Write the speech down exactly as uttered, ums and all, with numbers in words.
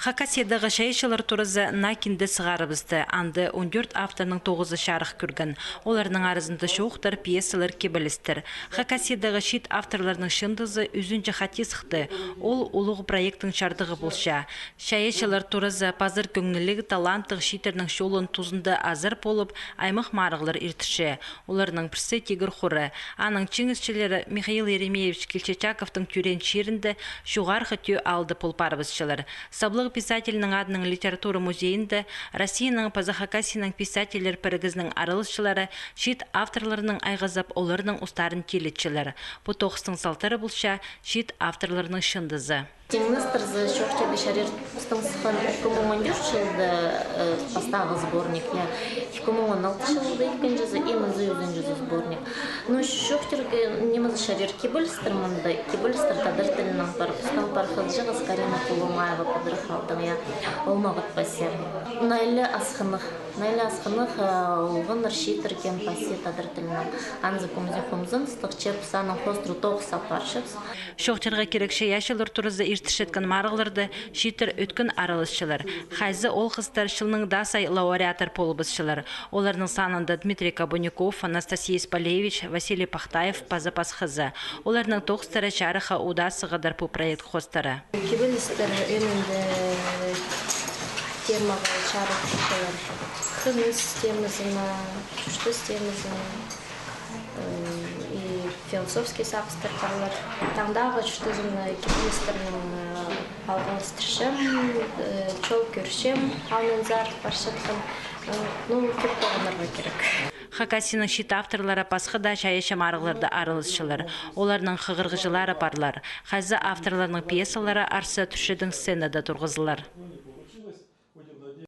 Хакасиядағы чайаачылар туразы наа кинде сығарыбысты. Анда он тӧрт авторның тоғызы чарых кӧрген. Оларның аразында чоохтар, пьесалар, кибелістер. Хакасиядағы чиит авторларның чыындызы ӱзінҷі хати сыхты. Ол улуғ проекттің чардығы полча. Чайаачылар туразы пазыр кӧңніліг, таланттығ чииттернің чолын тузында азар полып, аймах марығлар иртірче. Оларның пірсі «Тигір хуры». Аның чиңісчілері Михаил Еремеевич Кильчичаковтың тӧреен чирінде, Чоғархы Тӧӧ аалда пол парыбысчалар. Саблығ писательнің адынаң литература музейінде Россияның паза Хакасияның писательлер пірігізінің араласчылары чиит авторларнаң айғазап, оларның устарын тилетчелер. Пу тоғыстың салтары полча чиит авторларның чыындызы. Тиңнестірзе, чоохтирға чарир, пістің сыххан ікі муң он тӧрт чылда, э, пастағы сборник, я, ікі муң он алты чылда ікінҷізі, и мынзы ӱзінҷізі сборник. Ну, чоохтирға ниме чарир, кибелістер мында, кибелістер тадар тілінең пар, пістің пар хызыҷағыс Карина Кулумаева пыдырып халдың, я, ол ноға пасча. Найла Асхынах, Найла Асхынах, э, олғаннар чииттерін пасча тадар тілінең. Анзы кӧмзі хомзыныстығ, че піс анаң хоостыра тоғыс апарчабыс. Чоохтирға кирек, чайаачылар туразы иртірчеткен марығларда чииттер ӧткін араласчалар. Хайзы олғастар чылның даа сай лауреаттар полыбысчалар. Оларның санында Дмитрий Кабунюков, Анастасий Испалевич, Василий Пахтаев паза пасхазы. Оларның тоғыстары чарыхха удаа сығадар пу проект хоостыра. Кибелістер ӧӧнінде темаға чарылчалар. Хыныс темазына, чуртас темазына, э, и философский сағыстар парлар. Таңдағы чуртазымны кибелістернең, э, алғыстырчам, э, чол кӧрчем, алнынзар парчатхан, э, ну, кӧп тоғынарға кирек. Хакасияның чиит авторлары пасха даа чайаачы марығларда араласчалар. Оларның хығырығҷылары парлар. Хайзы авторларның пьесалары арса тӱрчедең сценада турғызылар.